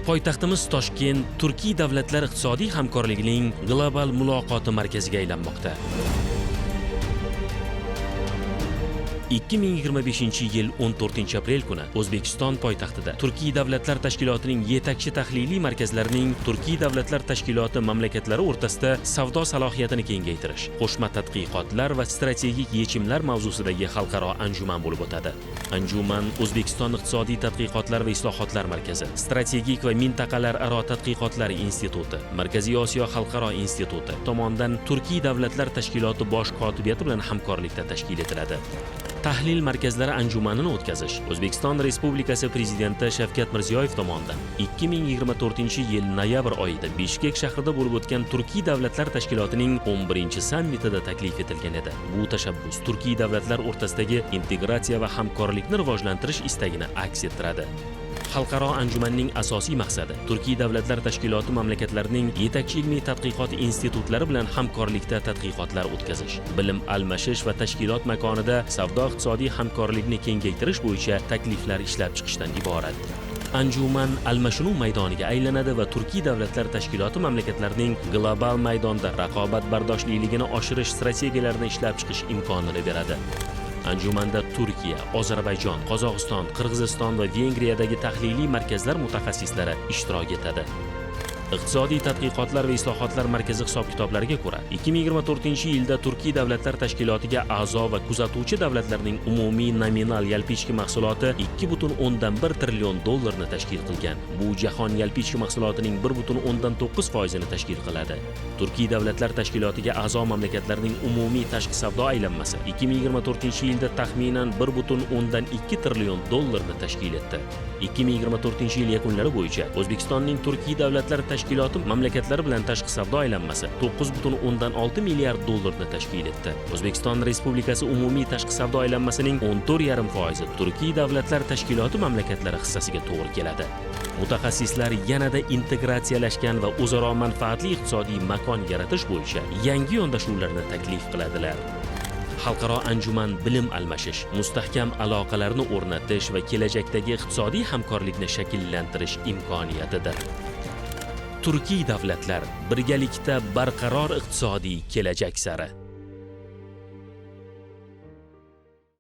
Poytaxtimiz Toshkent Turkiy davlatlar iqtisodiy hamkorligining global muloqoti markaziga aylanmoqda. 2025-yil 14 aprel kuni O'zbekiston poytaxtida Turkiy davlatlar tashkilotining yetakchi tahliliy markazlarining Turkiy davlatlar tashkiloti mamlakatlari o'rtasida savdo salohiyatini kengaytirish, qo'shma tadqiqotlar va strategik yechimlar mavzusidagi xalqaro anjuman bo'lib o'tadi. Anjuman O'zbekiston iqtisodiy tadqiqotlar va islohotlar markazi, Strategik va mintaqalararo tadqiqotlar instituti, Markaziy Osiyo xalqaro instituti tomonidan Turkiy davlatlar tashkiloti bosh kotibiyati bilan hamkorlikda tashkil etiladi. Tahlil markazlari anjumanini o'tkazish O'zbekiston Respublikasi Prezidenti Shavkat Mirziyoyev tomonidan 2024-yil noyabr oyida Bishkek shahrida bo'lib o'tgan Turkiy davlatlar tashkilotining 11-sammitida taklif etilgan edi. Bu tashabbus Turkiy davlatlar o'rtasidagi integratsiya va hamkorlikni rivojlantirish istagini aks ettiradi. Xalqaro anjumanning asosiy maqsadi Turkiy davlatlar tashkiloti mamlakatlarining yetakchi ilmiy tadqiqot institutlari bilan hamkorlikda tadqiqotlar o'tkazish, bilim almashish va tashkilot makonida savdo-iqtisodiy hamkorlikni kengaytirish bo'yicha takliflar ishlab chiqishdan iborat. Anjuman almashinuv maydoniga aylanadi va Turkiy davlatlar tashkiloti mamlakatlarining global maydonda raqobatbardoshliligini oshirish strategiyalarini ishlab chiqish imkonini beradi. Anjumanda Turkiya, Ozarbayjon, Qozog'iston, Qirg'iziston va Vengriyadagi tahliliy markazlar mutaxassislari ishtirok etadi. Iqtisodiy tadqiqotlar va islohotlar markazi hisob-kitoblariga ko'ra, 2024-yilda Turkiy davlatlar tashkilotiga a'zo va kuzatuvchi davlatlarning umumiy nominal yalpi ichki mahsuloti 2,1 trillion dollarni tashkil qilgan. Bu jahon yalpi ichki mahsulotining 1,9 foizini tashkil qiladi. Turkiy davlatlar tashkilotiga a'zo mamlakatlarning umumiy tashqi savdo aylanmasi 2024-yilda taxminan 1,2 trillion dollarni tashkil etdi. 2024-yil yakunlari bo'yicha O'zbekistonning Turkiy davlatlar tashkiloti mamlakatlari bilan tashqi savdo aylanmasi 9,6 milliard dollarni tashkil etdi. O'zbekiston Respublikasi umumiy tashqi savdo aylanmasining 14,5 foizi Turkiy davlatlar tashkiloti mamlakatlari hissasiga to'g'ri keladi. Mutaxassislar yanada integratsiyalashgan va o'zaro manfaatli iqtisodiy makon yaratish bo'yicha yangi yondashuvlarni taklif qiladilar. Xalqaro anjuman bilim almashish, mustahkam aloqalarni o'rnatish va kelajakdagi iqtisodiy hamkorlikni shakllantirish imkoniyatidir. Turkiy davlatlar birgalikda barqaror iqtisodiy kelajak sari.